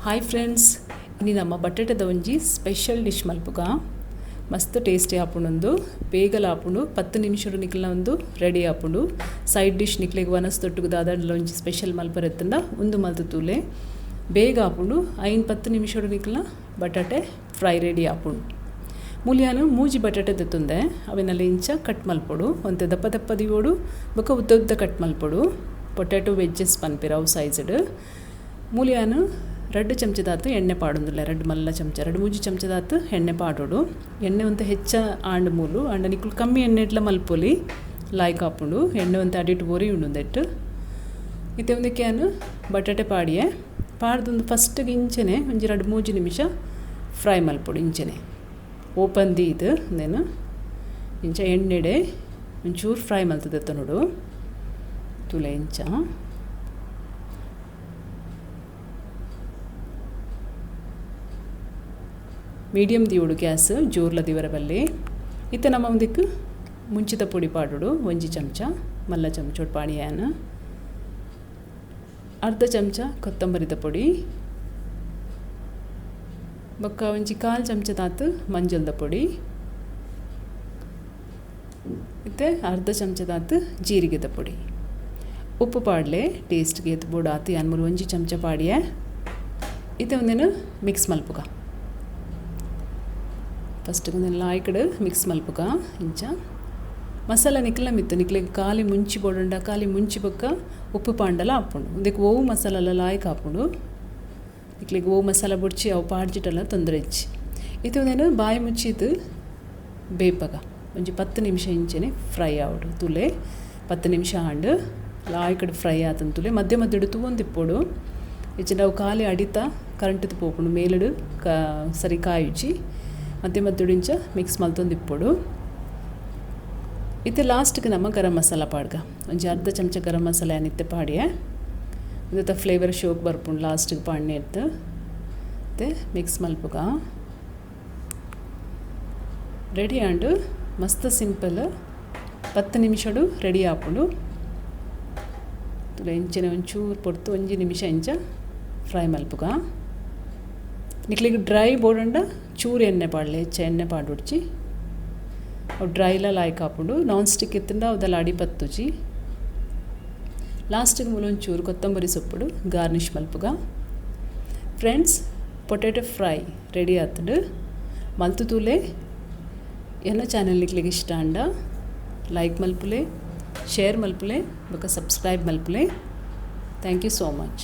Hi friends, ಇನಿ ನಮ್ಮ ಬಟಾಟೆದ ಒಂಜಿ ಸ್ಪೆಷಲ್ ಡಿಶ್ ಮಲ್ಪುಗ. ಮಸ್ತ್ ಟೇಸ್ಟಿ ಆಪುಂಡೊಂದು, ಬೇಗಲ ಆಪುಂಡು. 10 ನಿಮಿಷಡು ನಿಕ್ಲ್ನ ಒಂದು ರೆಡಿ ಆಪುಂಡು. ಸೈಡ್ ಡಿಶ್ ನಿಕ್ಲೆಗ್ ವನಸ್ ತೊಟ್ಟುಗು ದಾದಂಡಲ ಒಂಜಿ ಸ್ಪೆಷಲ್ ಮಲ್ಪರೆತ್ತಂಡ ಉಂದು ಮಲ್ತು ತೂಲೆ. ಬೇಗ ಆಪುಂಡು. 5-10 ನಿಮಿಷಡು ನಿಕ್ಲ್ನ ಬಟಾಟೆ ಫ್ರೈ ರೆಡಿ ಆಪುಂಡು. ಮೂಲ್ಯಾನು ಮೂಜಿ ಬಟಾಟೆ ದೆತ್ತೊಂದೆ ಅವೆನಲ್ಲ ಇಂಚ ಕಟ್ ಮಲ್ಪೊಡು. ಒಂತೆ ದಪ್ಪ ದಪ್ಪ ದಿವೋಡು ಬೊಕ ಉದ್ದ ಉದ್ದ ಕಟ್ ಮಲ್ಪೊಡು. ಪೊಟ್ಯಾಟೊ ವೆಜ್ಜಸ್ ಪನ್ಪೆರ್ ಅವು ಸೈಜ್ಡ್. ಮೂಲ್ಯಾನು 2 ಚಮಚದಾತು ಎಣ್ಣೆ ಪಾಡೊಂದುಲ್ಲೆ, 2 ಮಲ್ಲ ಚಮಚ, 2-3 ಚಮಚದಾತು ಎಣ್ಣೆ ಪಾಡೊಡು. ಎಣ್ಣೆ ಒಂತೆ ಹೆಚ್ಚ ಆಂಡ್ ಮೂಲು ಆಂಡ ನಿಕುಲು ಕಮ್ಮಿ ಎಣ್ಣೆ ಇಟ್ಲ ಮಲ್ಪೊಲಿ ಲಾಯ್ಕ್ ಆಪುಂಡು. ಎಣ್ಣೆ ಒಂತೆ ಅಡಿಟ್ ಒರಿ ಉಂಡುಂದೆಟ್. ಇತ್ತೆ ಒಂದಕ್ಕೆ ಯಾನು ಬಟಾಟೆ ಪಾಡಿಯೆ ಪಾಡ್ದೊಂದು ಫಸ್ಟ್ಗೆ ಇಂಚನೆ ಒಂಜಿ 2-3 ನಿಮಿಷ ಫ್ರೈ ಮಲ್ಪೊಡು. ಇಂಚನೆ ಓಪನ್ ದೀದ್ ಉಂದೆನ್ ಇಂಚ ಎಣ್ಣೆಡೆ ಒಂಚೂರು ಫ್ರೈ ಮಲ್ತದೆತ್ತ ನೋಡು ತುಲೆ ಇಂಚ. ಮೀಡಿಯಮ್ ದಿವೋಡು ಗ್ಯಾಸ್, ಜೋರ್ಲ ದಿವರ ಬಲ್ಲಿ. ಇತ್ತೆ ನಮ್ಮ ಒಂದಿಕ್ಕು ಮುಂಚಿತ ಪೊಡಿ ಪಾಡೋಡು. 1 ಚಮಚ ಮಲ್ಲ ಚಮಚೋಡು ಪಾಡಿಯಾನ, ಅರ್ಧ ಚಮಚ ಕೊತ್ತಂಬರಿದ ಪೊಡಿ, ಬೊಕ್ಕ ಒಂಜಿ 1/4 ಚಮಚದಾತು ಮಂಜಲ್ದ ಪೊಡಿ, ಇತ್ತೆ ಅರ್ಧ ಚಮಚದಾತು ಜೀರಿಗೆದ ಪೊಡಿ. ಉಪ್ಪು ಪಾಡಲೆ ಟೇಸ್ಟ್ಗೆ ಎತ್ತು ಬೋಡು ಆತು. ಯಾನ್ ಮೂಲು 1 ಚಮಚ ಪಾಡಿಯೆ. ಇತ್ತೆ ಒಂದೇನು ಮಿಕ್ಸ್ ಮಲ್ಪುಗ. ಫಸ್ಟ್ ಒಂದೆಲ್ಲ ಲಾಯ್ಕಡ್ ಮಿಕ್ಸ್ ಮಲ್ಪುಗ. ಇಂಚ ಮಸಾಲ ನಿಕ್ಲ ಮಿತ್ತು ನಿಕ್ಲೆಗ್ ಖಾಲಿ ಮುಂಚಿ ಬೋಡಂಡ ಖಾಲಿ ಮುಂಚಿ ಬೊಕ್ಕ ಉಪ್ಪು ಪಾಂಡಲ ಆಪುಂಡು. ಉಂದೆಕ್ ಓವು ಮಸಾಲೆಲ ಲಾಯ್ಕ್ ಆಪುಂಡು. ನಿಕ್ಲೆಗ್ ಓವು ಮಸಾಲ ಬೊಡ್ಚಿ ಅವು ಪಾಡ್ಜಿಟಲ ತೊಂದರೆ ಇಜ್ಜಿ. ಇತ್ತೆ ಒಂದೇನು ಬಾಯಿ ಮುಚ್ಚಿದ್ ಬೇಪಗ ಒಂಜಿ 10 ನಿಮಿಷ ಇಂಚನೆ ಫ್ರೈ ಆವಡು ತುಲೆ. 10 ನಿಮಿಷ ಆಂಡ್ ಲಾಯ್ಕಡ್ ಫ್ರೈ ಆತಂದು ತುಲೆ. ಮಧ್ಯ ಮಧ್ಯಡು ತೂವೊಂದಿಪ್ಪೊಡು. ಇಜ್ಜಿಂಡ ಅವು ಖಾಲಿ ಅಡಿತ ಕರಂಟಿದ್ ಪೋಪುಂಡು. ಮೇಲುಡು ಸರಿ ಕಾಯುಜಿ. ಮಧ್ಯ ಮಧ್ಯಡು ಇಂಚ ಮಿಕ್ಸ್ ಮಲ್ತೊಂದಿಪ್ಪೊಡು. ಇತ್ತೆ ಲಾಸ್ಟ್ಗೆ ನಮ್ಮ ಗರಂ ಮಸಾಲ ಪಾಡ್ಗ. ಒಂಜಿ ಅರ್ಧ ಚಮಚ ಗರಂ ಮಸಾಲೆ ಇತ್ತೆ ಪಾಡಿಯೆ. ಉಂದೆತ ಫ್ಲೇವರ್ ಶೋಕ್ ಬರ್ಪುಂಡು ಲಾಸ್ಟ್ಗೆ ಪಾಡ್ನೆ ಇತ್ತು. ಇತ್ತೆ ಮಿಕ್ಸ್ ಮಲ್ಪುಗ. ರೆಡಿ ಆಂಡ್. ಮಸ್ತ್ ಸಿಂಪಲ್. 10 ನಿಮಿಷಡು ರೆಡಿ ಆಪುಂಡು. ತುಲೆ ಇಂಚನೆ ಒಂಚೂರು ಪೊರ್ತು 1 ನಿಮಿಷ ಇಂಚ ಫ್ರೈ ಮಲ್ಪುಗ. ನಿಕ್ಲೆಗ್ ಡ್ರೈ ಬೋಡಂಡ ಚೂರು ಎಣ್ಣೆ ಪಾಡಲೆ, ಹೆಚ್ಚ ಎಣ್ಣೆ ಪಾಡೊಡ್ಚಿ. ಅವು ಡ್ರೈಲ ಲಾಯ್ಕ್ ಆಪುಂಡು. ನಾನ್ ಸ್ಟಿಕ್ ಇತ್ತಂಡ ಅವುದೆಲ್ಲ ಅಡಿ ಪತ್ತುಜಿ. ಲಾಸ್ಟಿಗೆ ಮೂಲು ಒಂಚೂರು ಕೊತ್ತಂಬರಿ ಸೊಪ್ಪುಡು ಗಾರ್ನಿಷ್ ಮಲ್ಪುಗ. ಫ್ರೆಂಡ್ಸ್, ಪೊಟ್ಯಾಟೊ ಫ್ರೈ ರೆಡಿ ಆತುಂಡು. ಮಲ್ತು ತೂಲೆ. ಎನ್ನ ಚಾನೆಲ್ ನಿಕ್ಲೆಗ್ ಇಷ್ಟ ಆಂಡ ಲೈಕ್ ಮಲ್ಪುಲೆ, ಶೇರ್ ಮಲ್ಪುಲೆ, ಬೊಕ ಸಬ್ಸ್ಕ್ರೈಬ್ ಮಲ್ಪುಲೆ. Thank you so much.